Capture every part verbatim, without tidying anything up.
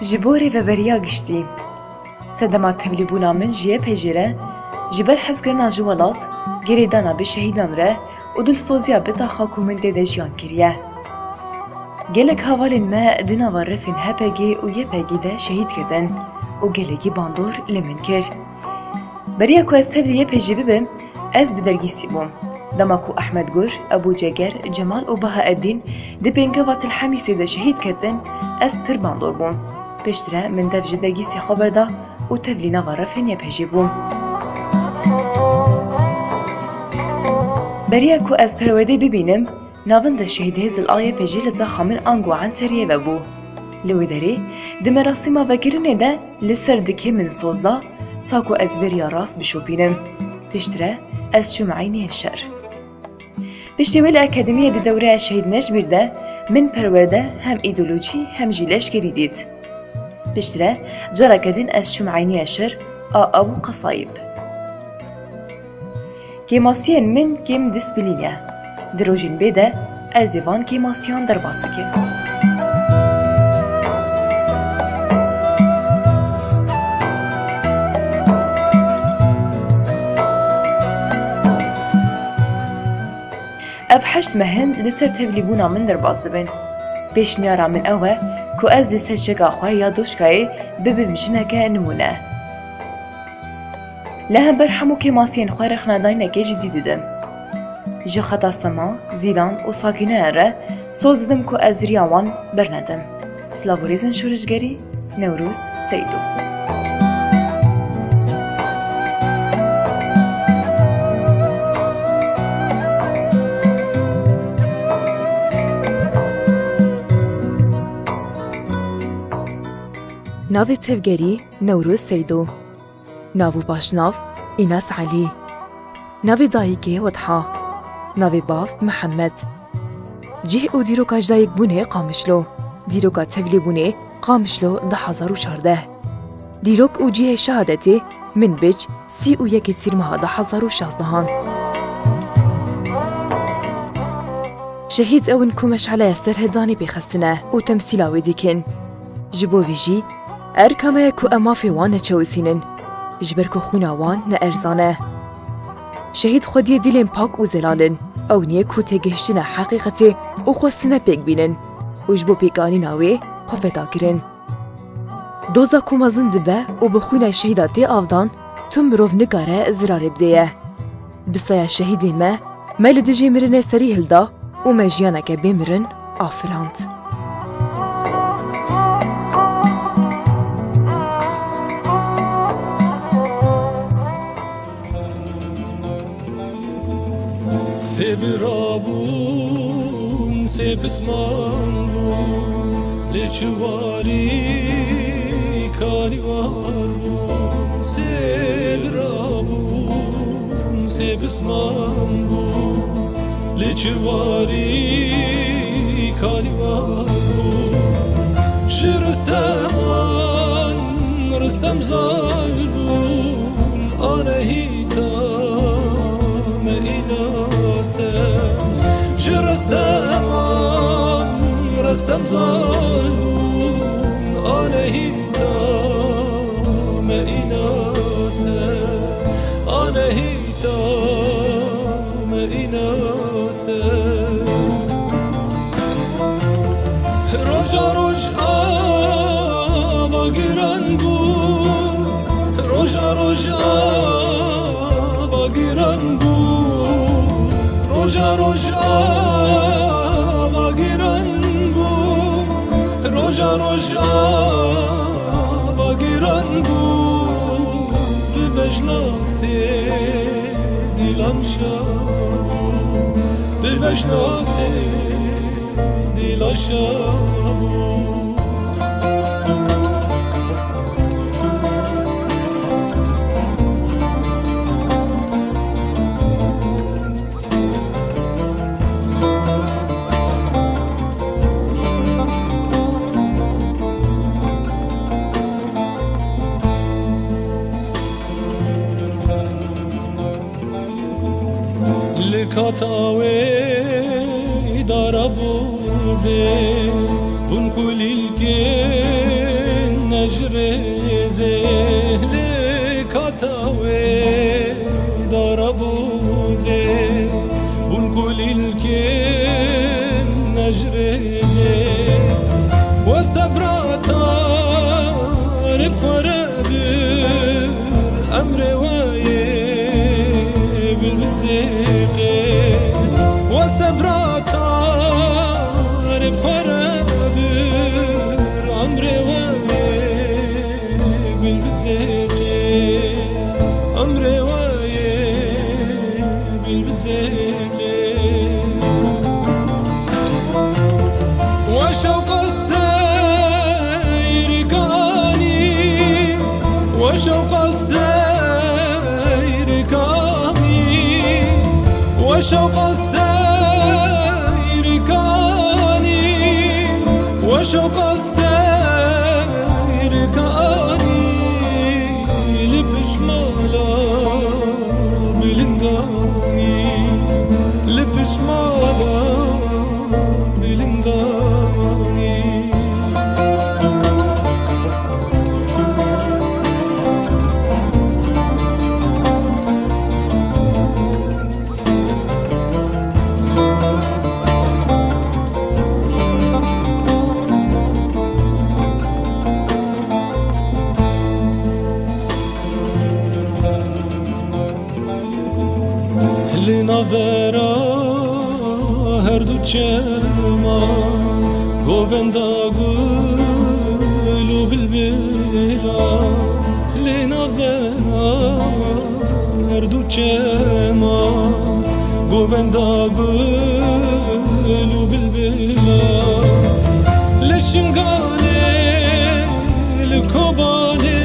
Ji bo rêveberiya giştî. Sedema tevlîbûna min ji Y P G re, ji ber hezkirina ji welat, girêdana bi şehîdan re û dilsoziya bi taxa ku min tê de jiyan kiriye. Gelek hevalên me di nava refên H P G û Y P G de şehîd ketin û gelekî bandor li min kir. Beriya ku ez tevlî Y P G bibim, ez bi dergîsî bûm. Dema ku Ehmed Gur, Ebû Ceger, Cemal û Bahaeddîn di pêngava Til Hemîsê de şehîd ketin, ez pir bandor bûm. Piştre min dev ji dergîsê xwe berda û tevlî nava refên Y P G bûm. Beriya ku ez perwerdeyê bibînim, navenda şehîd Hêzil a Y P G li taxa min ango Enteriyê vebû. Li wê derê, di merasîma vekirinê de li ser dikê min soz da, ta ku ez veriya rast bişopînim. Piştre, ez çûm eyniyê şer. Piştî wê li akademiyê di dewreya Şehîd Neşbîr de min perwerde hem îdeolojî hem jî leşkerî dît. Piştre, careke din ez çûm eyniyê şer a Ebû Qesayîb. Kêmasiyên min kêm displîn e. Di rojên bê de ez ê van kêmasiyan derbas bikim. Ev heşt meh in li ser tevlîbûna min derbas dibin. Pêşniyara min ew e ku ez li ser çeka xwe ya doşkayê bibim jineke nimûne. Li hember hemû kêmasiyên xwe rexnedayîneke cidî didim. Ji xeta sema, zîlan û sakîneyan re soz didim ku ez riya wan bernedim. Silav û rêzên şoreşgerî, Newroz Seydo. Navê tevgerî Newroz Seydo. Nav û paşnav Înas Elî. Navê dayikê Wetha. Navê bav Mihemed. Cih û dîroka ji dayikbûnê Qamişlo. Dîroka tevlîbûnê Qamişlo du hazar û çardeh. Dîrok û cihê şehadetê Minbic sî û yekê Tîrmeha du hazar û şazdehan. Şehîd ew in ku meşeleya serhildanê pê xistine û temsîla wê dikin. Ji bo vê jî, erka me ye ku em mafê wan neçewisînin, ji ber ku xwîna wan ne erzan e. Şehîd xwediyê dilên pak û zelal in. Ew niyê ku têgihiştina heqîqetê û xwestine pêk bînin û ji bo pêkanîna wê xwe feda kirin. Doza ku mezin dibe û bi xwîna şehîda tê avdan, tu mirov nikare zirarê bidêye. Bi saya şehîdên me, me li dijî mirinê serî hilda û me jiyaneke bê mirin afirand. Sê bira bûn, sê pisman bûn, lê çi warî karî war bûn. Sê bira bûn, sê pisman bûn, lê çi warî karî war bûn. Ji Risteman, Ristem zal bûn, anehî me îna ser. Ji Risteman, Ristem zal bûn, anehî me îna ser, anehî me îna ser. Roja roj ava giran bû, roja roj ava giran bû, roja roj ava giran bû, roja roj ava giran bû, bi bejna sê dilan şa bû, bi bejna sê dilan şa bû. Li kata wê dara bozê bûn kulîlkên Ji rêzê lê kata wê dara bûzê bûn kulîlkê ne ji rêzê we sebra tarê bi xwe re bir emrê we yê bilbil zêqê we sebra tarê bi xwe re bir emrê we yê bilbil zêqê emrê we yê bilbil zêqê. We şewq ez teyrîka anî, we şewq ez teyrîka anî, we şewq ez teyrîka anî, we şewq ez teyrîka anî, li pişmala bilindanî, li pişmala bilindanî. Li navbera her du çema govenda gul û bilbila, li navbera her du çema govenda gul û bilbila, li Şingalê, li Kobanê,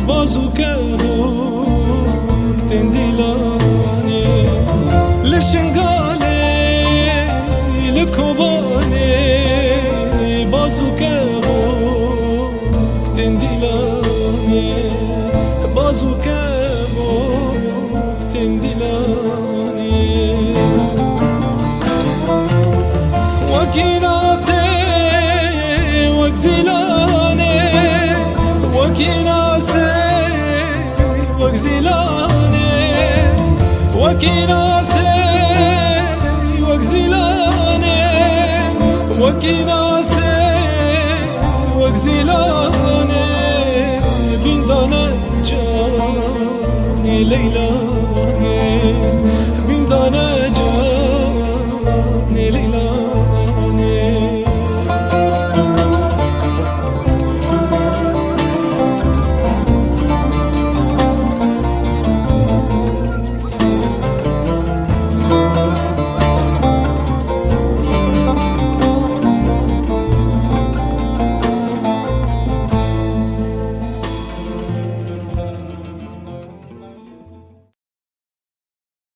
baz û kevok tên dîlanê, li Şingalê, li Kobanê, baz û kevok tên dîlanê, baz û kevok tên dîlanê. Wekî nasê, wek zîlanê, wekî nasê, wek zîlanê, wekî nasê, wek zîlanê, wekî nasê, wek zîlanê, bîndane canê Leylanê, bîndane